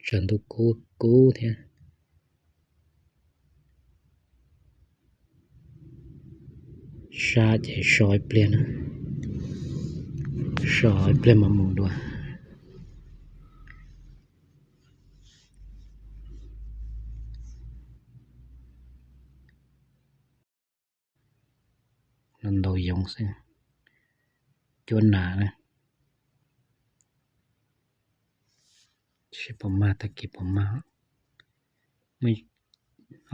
Tshav ntuj kub kub thiab. Sab ces so ib pliag na, so ib pliag mas mus dua. Los ntaus yoov xwb. Cuab nas na. Seb puas mag, tag kis puas mag. Muaj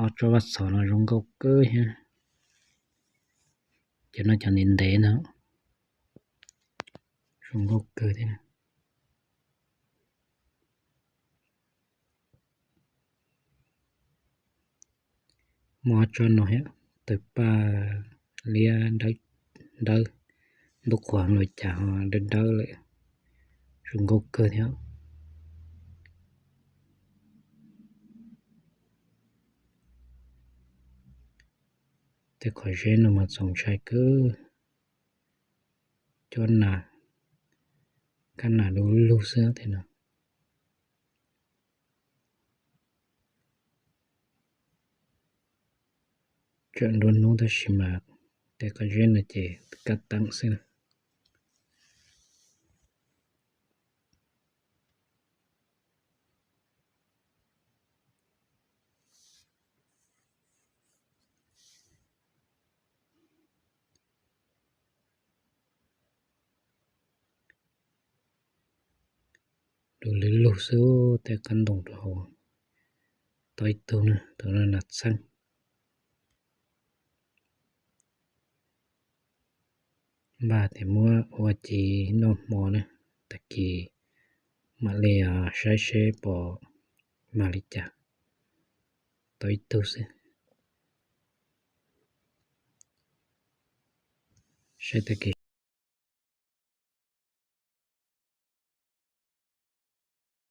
ob tsob vaj txhos no zoo nkauj kawg thiab. Cov no cov ntev ntev no zoo nkauj kawg thiab. Muaj ob tsob no thiab, tawg paj liab dawb, ntuj qhuav los cas ho dawb dawb lawm, zoo nkauj kawg thiab. Tej qhov zeb no mas txaus ntshai kawg. Cuab nas, kab nas du lug xwb tej no. Tsam nruab hnub tab sis mas tej qhov zeb no ces kab teeb xwb. Du lug lug xwb, tej qab ntoo rau hauv. Tau ib tug na, tus no nas txheeb. Npaj tias muab ua ci noj hmo na, tag kis mam li saib seb puas mag li cas. Tau ib tug xwb. Saib tag kis.